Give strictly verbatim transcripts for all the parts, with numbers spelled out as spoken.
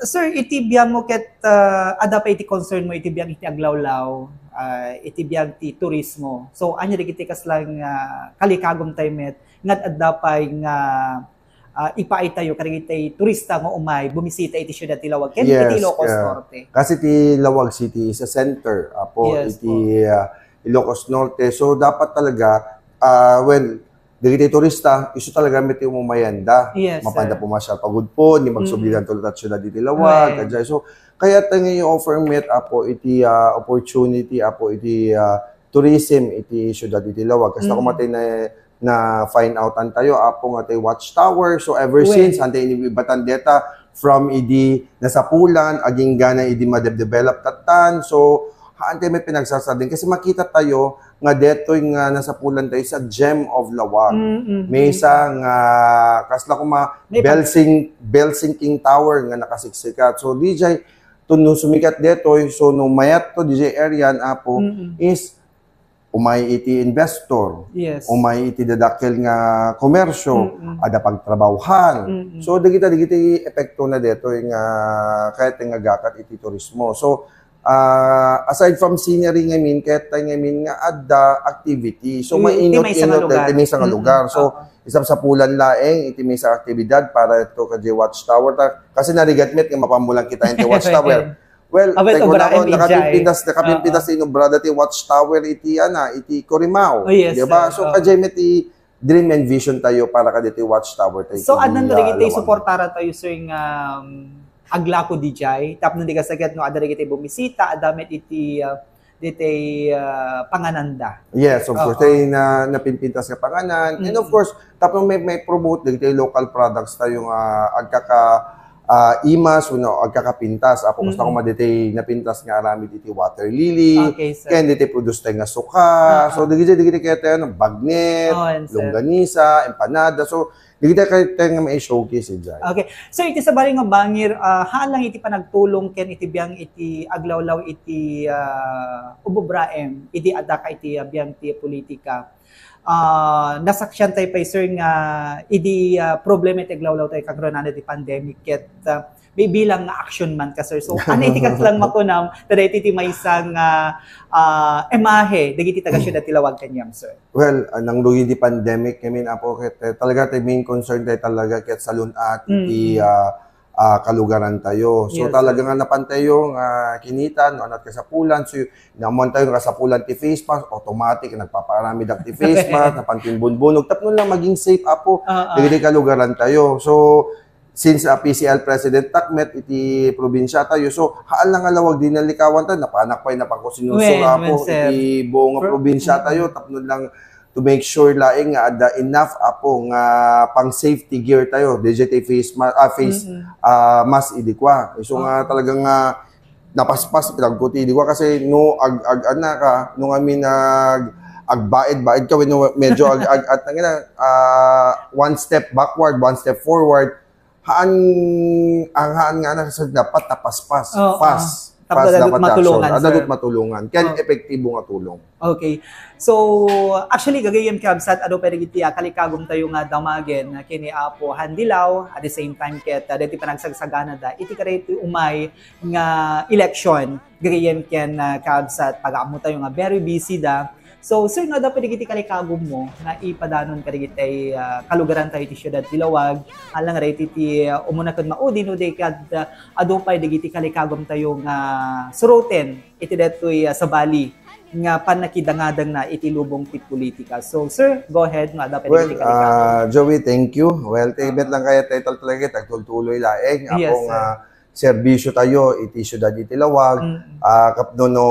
Sir, iti biangmo ket, ah, adda pay iti concern mo iti biang iti aglawlaw, ah, iti biang ti turismo. So, ania dagiti kasla nga kalikagum tayo met nga adda pay nga, ah, ipaay tayo kadagiti turista nga umay bumisita iti siudad ti Lawag ken iti Ilocos Norte? Kasi ti Lawag City is a center, apo, iti, ah, Ilocos Norte. So, dapat talaga, ah, well, dagiti turista, isu talaga met ti umumayanda. Mapanda pumasyal pagudpon, ni magsubli lang tulad at syudad iti Lawag, kadya. So, kaya tayo nga i-offer met, apo, iti, ah, opportunity, apo, iti, ah, tourism, iti syudad iti Lawag. Kasi ako matay na, na find out an tayo, apo, nga tayo watchtower. So, ever since, hantay inibatan deta, from idi nasapulan, agingga na idi ma-develop tattan. So, haan tayo met pinagsasardeng. Kasi makita tayo, nga detoy nga nasapulan tayo sa gem of Lawag. Maysa nga kasla kuma bell, sing, bell sinking tower nga nakasiksikat. So, D J, to no sumikat detoy, so no mayat to D J area, apo, is umay iti investor, umay iti dadakkel nga komersyo, ada pagtrabawhan. So, dagita, dagiti epekto na detoy nga kayat nga gakat iti turismo. So, ah, aside from scenery ngamin, kayat tayo ngamin nga adda activity. So, mainot, maysa nga lugar. So, isap sapulan laeng iti maysa aktibidad para ito kadya watchtower. Ta, kasi narigat met nga mapamulang kita iti watchtower. Well, tayo na ako, nakapimpintas, nakapimpintas inubra dati watchtower iti, ana, iti Corimao. Di ba? So, kadya met ti dream and vision tayo para kaditi watchtower tayo. So, addan dagiti suportara tayo, sir, nga, um, aglako D J, tapno di kasagad no adda dagiti bumisita, adda met iti, uh, diti, uh, pangananda. Yes, of course. Tayo na, napimpintas nga panganan. And of course, tapno may, may promote dagiti local products tayo nga agkaka, ah, imas wenno agkakapintas. Apo, gusto ko maditay napintas nga aramid iti water lily. Ken diti produce tayo nga suka. So, dagiti, dagiti kaya tayo, no, bagnet, longganisa, empanada. So, dagiti kaya tayo nga mai-showcase, Jai. Okay. So, iti sabali nga bangir, ah, haan lang iti panagtulong ken iti biang iti aglawlaw iti, ah, ububraem, idi adda ka iti, ah, biang ti politika. Ah, nasaksian tayo pay, sir, nga idi, ah, problema iti aglawlaw tayo kagrunana ti pandemic ket, ah, bibilang nga action man ka, sir. So, ano iti kaslang makunam, tada iti ti maysa nga, ah, imahe dagiti taga-siudad ti Lawag kaniam, sir? Well, ah, nangrugi di pandemic, I mean, apo, ket, eh, talaga, ti main concern tayo talaga ket salun-at iti, ah, ah, kalugaran tayo. So, talaga nga napan tayo nga kinita, no, anat kasapulan. So, naman tayo nga kasapulan ti face mask, automatic, nagpapaaramidak ti face mask, napan ti bunbunog. Tapno lang maging safe, apo, dagiti kalugaran tayo. So, since, ah, P C L President takmet iti probinsya tayo. So, haan lang nga Lawag di nalikawan tayo, napanak pay, napakusinuso, apo, iti buong nga probinsya tayo. Tapno lang to make sure laeng nga adda enough, apo, nga pang safety gear tayo. D J ti face ma-, ah, face, ah, mask idi kua. So nga talaga nga napaspas, pinagkuti idi kua kasi no ag, ag, ana ka, no ngamin ag, agbaid, baid ka, wenno medyo ag, ag, at, ah, one step backward, one step forward, haan, ang haan nga anak sa dapat napaspas. Oo. Fast. Tapno fast dapat matulungan, sir. Dapat matulungan. Ken epektibo nga tulong. Okay. So, actually, gagayyem, kabsat, adu pay dagiti, ah, kalikagum tayo nga damagen, ah, kini Apo Handilaw, at the same time, ket, ah, dagiti panagsagsaganada iti kadagiti umay nga election, gagayyem ken, ah, kabsat, pag-ammo tayo nga very busy da. So, sir, no adda pay dagiti kalikagum mo nga ipadanon kadagiti, ah, kalugaran tayo iti siudad ti Lawag, alang dagiti ti, ah, umuna ken maudi, no di kad, ah, adu pay dagiti kalikagum tayo nga suroten iti daytoy, ah, sabali nga pannakidangadangna iti lubong ti politika. So, sir, go ahead, no adda pay dagiti kalikagum. Well, ah, Joey, thank you. Well, ti met lang kaya tayo talaga, agtultuloy laeng. Yes, sir. Apo nga, serbisyo tayo iti siudad iti Lawag. Ah, tapno no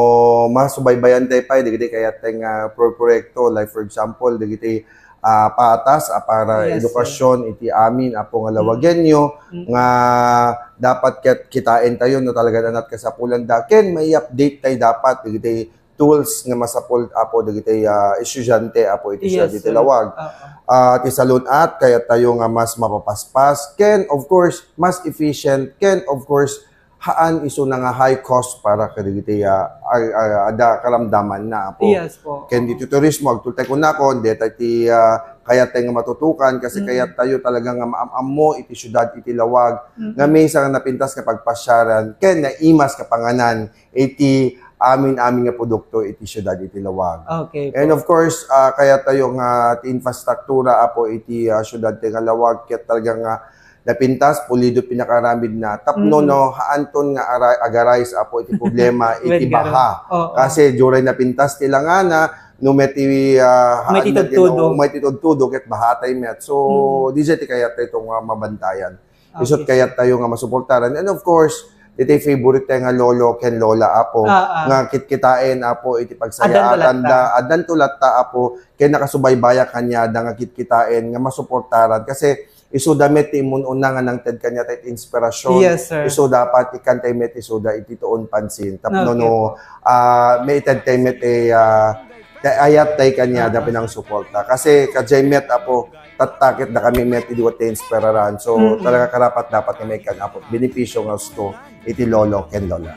masubaybayan tayo pay dagiti kayat tayo nga pro-, proyekto, like for example, dagiti, ah, patas, ah, para edukasyon iti amin, apo, nga Lawagenyo, nga dapat ket kitain tayo no talaga anat kasapulan da. Ken mai-update tayo dapat dagiti tools nga masapul, apo, dagiti, ah, estudyante, apo, iti siudad iti Lawag. Ah, ti salun-at, kayat tayo nga mas mapapaspas, ken, of course, mas efficient, ken, of course, haan isuna nga high cost para kadagiti, ah, ah, ah, adda karamdamanna, Apo. Yes po. Ken iti turismo, agtultay kunakon, deta iti, ah, kayat tayo nga matutukan, kasi Mm. kayat tayo talaga nga maam-ammo iti siudad iti lawag, Mm. nga maysa nga napintas nga pagpasiaran, ken naimas nga panganan iti amin-amin nga produkto iti siudad iti lawag. Okay po. And of course, ah, kayat tayo nga ti infrastruktura, Apo, iti, ah, siudad tayo nga lawag, ket talaga nga napintas, pulido, pinakaaramid na. Tapno, Mm. no, haanton nga ara-, agarise, Apo, iti problema, iti Wen garo. baha. Oo. Kasi, duray napintas ti langana, no, met i, ah, Met haan na itudtudo. tino-, met itudtudo, ket baha tayo met. So, Mm. di ti kayat tayo nga mabantayan. Isut' Okay. kayat tayo nga masuportaran. And of course, iti favorite tayo nga lolo ken lola, Apo, Ah, ah. nga kitkitaen, Apo, iti Addan pagsayaatanna, talatta. addan to latta, Apo, ken nakasubaybayak kaniada nga kitkitaen nga masuportaran. Kasi isuda met ti immun-una nga nangted kaniada iti inspirasyon. Yes, sir. Isuda pati ikkan tayo met isuda iti tuon pansin. Tapno Okay. no, ah, maited tayo met ti, ah, ti ayat tayo kaniada Ah. pinangsuporta. Kasi kadiay met, Apo, tatta ket dakami met idi ket ti inspiraran. So, Mm-mm. talaga karapat-dapat nga maikkan, Apo, benepisyo nga usto iti lolo ken lola.